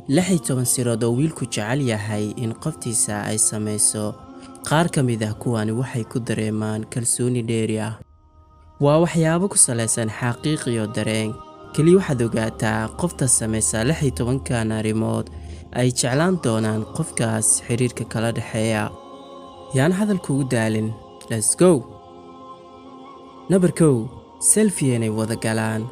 16 sirood oo wiilku jecel yahay in qoftiisa ay samayso. Qaar ka mid ah kuwani waxay ku dareemaan kalsooni dheeri ah. Waa waxyaabo ku salaysan xaqiiq iyo dareen. Kaliya waxaad ogaataa qofta samaysa 16-kan arrimood ay jeclaan doonaan qofkaas xiriirka kala dhexeeya. Yaan hadal kugu daalin. Let's go. Number 1, selfie inay wada galaan.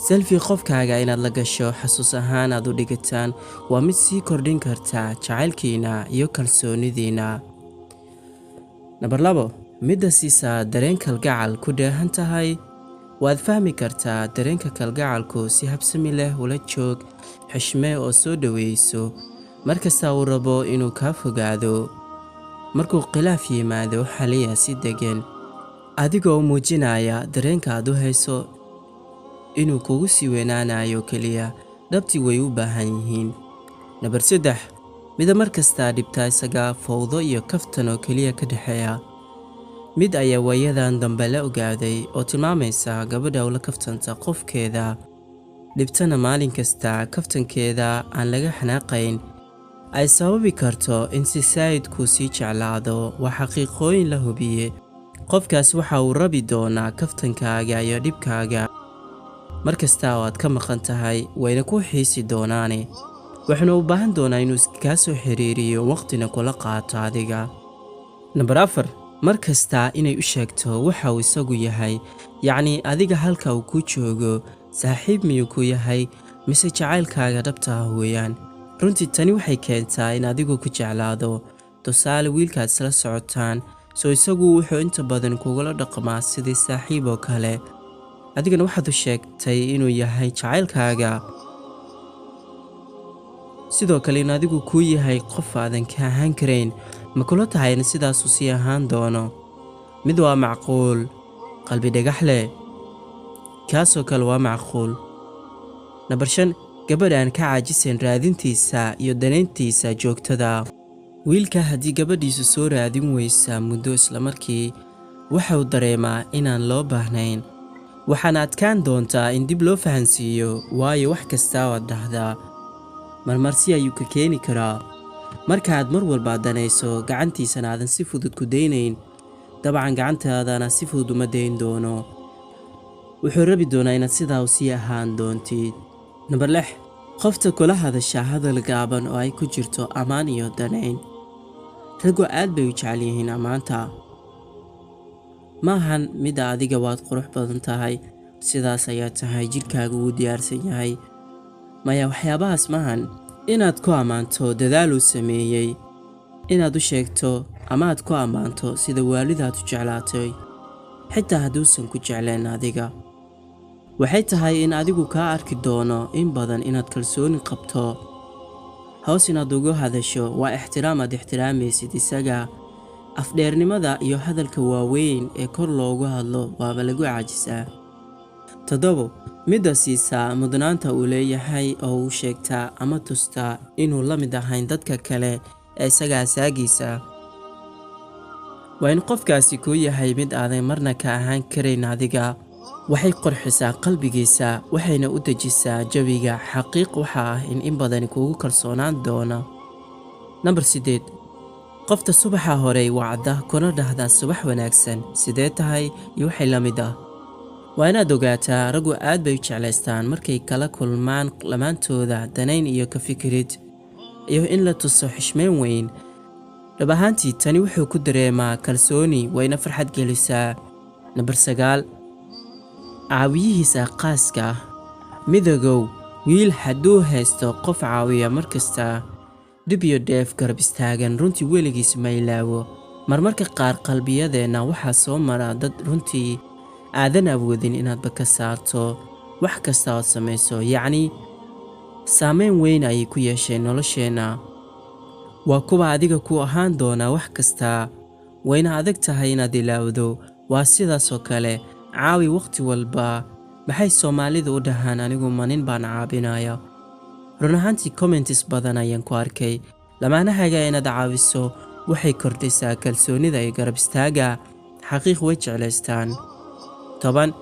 Selfie qofkaaga inaad la gasho, xasuus ahaan aad u dhigataan, waa mid sii kordhin karta jacaylkiina iyo kalsoonidiina. Number 2, midda siisaa dareen kalgacal ku dheehan tahay. Waad fahmi kartaa dareenka kalgacalku. Si habsami leh ula joog, xishmee oo soo dhoweyso markasta uu rabo inuu kaa fogaado. Markuu khilaaf yimaado, xaliya si deggan, adigoo muujinaya dareenka aad u hayso inuu kugu sii weynaanayo keliya. Dhabtii way u baahan yihiin. Number 3, mida mar kastaa dhibta isaga, fowdo iyo kaftan oo keliya ka dhexeeya. Mid ayaa waayadan dambe la ogaaday oo tilmaamaysa gabadha ula kaftanta qofkeeda, dhibtana maalin kasta kaftankeeda aan laga xanaaqayn, ay sababi karto in si saayidkuu sii jeclaado. Waa xaqiiqooyin la hubiye. Qofkaas waxa uu rabi doonaa kaftankaaga iyo dhibkaaga mar kasta oo aad ka maqan tahay, wayna ku xiisi doonaane. Wuxuuna u baahan doonaa inuu kaa soo xiriiriyo, waqtina kula qaato adiga. Number 4, mar kasta inay u sheegto waxa uu isagu yahay, yacni adiga halka uu ku joogo. Saaxiib miyuu ku yahay mise jacaylkaaga dhabta ah weeyaan? Runtii tani waxay keentaa in adigu ku jeclaado. Tusaale, wiilkaad isla socotaan, soo isagu wuxuu inta badan kugula dhaqmaa sidii saaxiib oo kale, adigana waxaad u sheegtay inuu yahay jacaylkaaga, sidoo kale in adigu kuu yahay qof aadan ka ahaan karayn. Ma kula tahay in sidaasuu sii ahaan doono? Mid waa macquul, qalbi dhagax leh, kaasoo kale waa macquul. Number 5, gabadh aan ka caajisan raadintiisa iyo danayntiisa joogtada. Wiilka haddii gabadhiisu soo raadin weysa muddo, islamarkii waxau dareemaa inaan loo baahnayn, waxaana adkaan doontaa in dib loo fahansiiyo, waayo wax kasta oad dhahdaa marmarsi ayuu ka keeni karaa. Markaaad mar walba danayso, gacantiisana aadan si fudud ku daynayn, dabcan gacantaadana si fudud uma dayn doono. Wuxuu rabi doonaa inaad sidaa u sii ahaan doontid. Number 6, qofta kula hadasha hadal gaaban oo ay ku jirto ammaan iyo danayn. Raggu aad bay u jecel yihiin ammaanta. Ma ahan midda "adiga waad qurux badan tahay, sidaas ayaa tahay, jidhkaagu wuu diyaarsan yahay". Maya, waxyaabahaas maahan. Inaad ku ammaanto dadaaluu sameeyey, inaad u sheegto ama aad ku ammaanto sida waalidaad u jeclaatay, xitaa hadduusan ku jeclayn adiga. Waxay tahay in adigu kaa arki doono in badan inaad kalsooni qabto. Hoos inaad ugu hadasho waa ixtiraam aad ixtiraamaysid isaga. Afdheernimada iyo hadalka waaweyn ee kor loogu hadlo waaba lagu caajisaa. 7, midda siisaa mudnaanta uu leeyahay oo uu sheegtaa ama tustaa inuu la mid ahayn dadka kale ee isaga asaagiisa. Waa in qofkaasi kuu yahay mid aadan marna ka ahaan karayn adiga. Waxay qurxisaa qalbigiisa, waxayna u dejisaa jawiga. Xaqiiq waxa ah in badani kugu kalsoonaan doona. Number 8, qofta subaxa horey wacda kuna dhahda "Subax wanaagsan, sidee tahay?" iyo waxay la mid ah. Waa inaad ogaataa raggu aad bay u jeclaystaan markay kala kulmaan lamaantooda danayn iyo ka fikirid iyo in la tuso xishmeyn weyn. Dhab ahaantii tani wuxuu ku dareemaa kalsooni, wayna farxad gelisaa. Number 9, caawiyihiisa qaaska ah. Midagow, wiil hadduu haysto qof caawiya mar kasta, dhib iyo dheef garab istaagan, runtii weligiis ma ilaawo. Marmarka qaar qalbiyadeenna waxaa soo mara dad runtii aadan awoodin inaadba ka saarto wax kasta ood samayso, yacni saameyn weyn ayay ku yeesheen nolosheenna. Waa kuwa adiga ku ahaan doona wax kasta, wayna adag tahay inaad ilaawdo. Waa sidaasoo kale, caawi wakhti walba. Maxay Soomaalidu u dhahaan "Anigu ma nin baan caabinaya"? Run ahaantii comments badan ayaan ku arkay. Lamaanahaaga inaad caawiso waxay kordhisaa kalsoonida iyo garab istaaga. Xaqiiq way jeclaystaan. 10,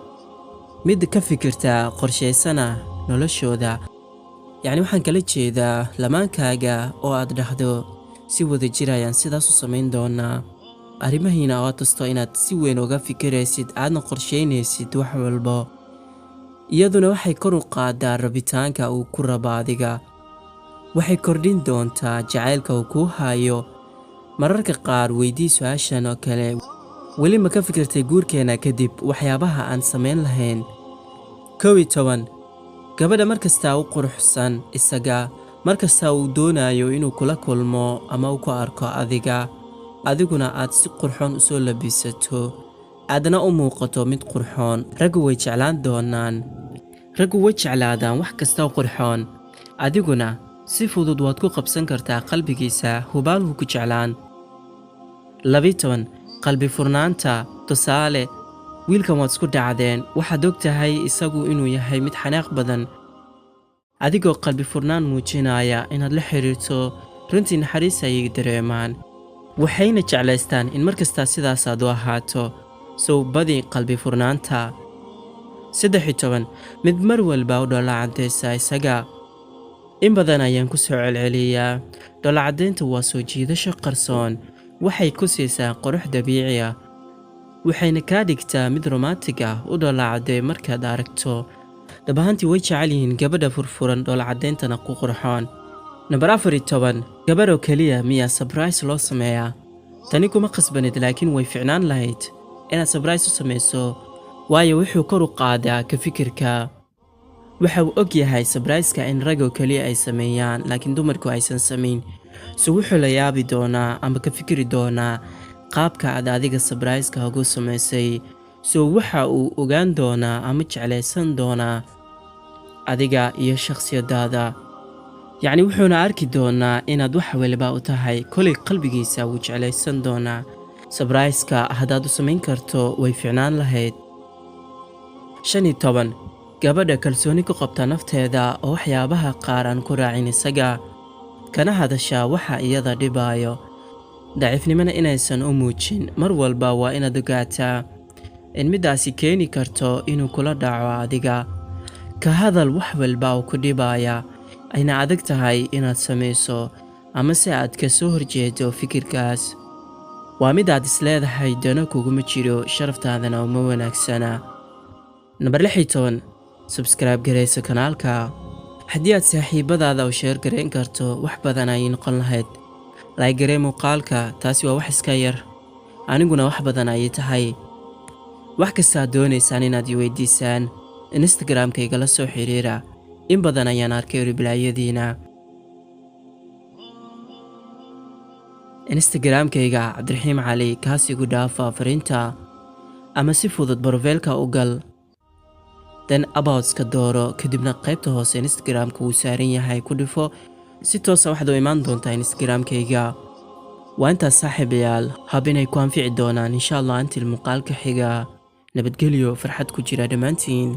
mid ka fikirtaa qorshaysana noloshooda. Yacni waxaan kala jeedaa lamaankaaga oo aad dhahdo si wada jir ayaan sidaas u samayn doonaa. Arrimahiina oo tusto inaad si weyn uga fikiraysid, aadna qorsheynaysid wax walbo. Iyaduna waxay kor u qaadaa rabitaanka uu ku rabo adiga. Waxay kordhin doontaa jacaylka uu kuu hayo. Mararka qaar weydii su-aashan oo kale: "Weli ma ka fikirtay guurkeena kadib waxyaabaha aan samayn lahayn?" 11, gabadha mar kastaa u quruxsan isaga, mar kasta uu doonayo inuu kula kulmo ama uu ku arko adiga, adiguna aad si qurxoon u soo labisato, aadna u muuqato mid qurxoon, raggu way jeclaan doonaan. Raggu way jeclaadaan wax kasta oo qurxoon. Adiguna si fudud waad ku qabsan kartaa qalbigiisa, hubaal wuu ku jeclaan. 12, qalbi furnaanta. Tusaale, wiilkan waad isku dhacdeen, waxaad og tahay isagu inuu yahay mid xanaaq badan. Adigoo qalbi furnaan muujinaya inaad la xiriirto, runtii naxariis ayay dareemaan, waxayna jeclaystaan in mar kastaa sidaasaad u ahaato. Sow badi qalbi furnaanta. 13, mid mar walba u dhoolla caddaysa isaga. In badan ayaan ku soo celceliyaa, dhoolla caddaynta waa soo jiidasho qarsoon. Waxay ku siisaa qurux dabiici ah, waxayna kaa dhigtaa mid romantic ah. U dhoolla caddee markaad aragto. Dhab ahaantii way jecel yihiin gabadha furfuran, dhoolla caddayntana ku qurxoon. Nambar 14, gabadh oo keliya miyaa surprise loo sameeyaa? Tani kuma khasbanid, laakiin way ficnaan lahayd inaad surprise u samayso, waayo wuxuu kor u qaadaa ka fikirka. Waxa uu og yahay surprise-ka in ragoo keliya ay sameeyaan, laakiin dumarku aysan samayn. So wuxuu la yaabi doonaa ama ka fikiri doonaa qaabka aad adiga surprise-ka ugu samaysay. So waxa uu ogaan doonaa ama jeclaysan doonaa adiga iyo shakhsiyadaada. Yacni wuxuuna arki doonaa inaad wax waliba u tahay. Kolay qalbigiisa wuu jeclaysan doonaa. Surprise-ka haddaad u samayn karto, way ficnaan lahayd. 15, gabadha kalsooni ku qabta nafteeda oo waxyaabaha qaar aan ku raacin isaga, kana hadashaa waxa iyada dhibaayo, daciifnimona inaysan u muujin. Mar walba waa inaad ogaataa in middaasi keeni karto inuu kula dhaco adiga. Ka hadal wax walba oo ku dhibaya, ayna adag tahay inaad samayso ama se aad ka soo horjeedo fikirkaas. Waa mid aad isleedahay dano kuguma jiro, sharaftaadana uma wanaagsana. Nambar 16, subscribe garayso kanaalka. Haddii aad saaxiibadaada u share garayn karto, wax badan ayay noqon lahayd. Like garee muuqaalka, taasi waa wax iska yar, aniguna wax badan ayay tahay. Wax kastaad doonaysaan inaad i weydiisaan, Instagramka igala soo xiriira. In badan ayaan arkay reply-yadiina. Instagramkayga Cabdiraxiim Cali, kaas igu dhaafa fariinta, ama si fudud profile-ka u gal, then about-ka dooro, kadibna qaybta hoose Instagramka wuu saaran yahay, ku dhifo. Si toosa waxaad u imaan doontaa Instagramkayga. Waa intaas, saaxiibayaal, hab inay ku anfici doonaan, insha Allah. Intil muuqaalka xiga, nabadgelyo, farxad ku jira dhammaantiin.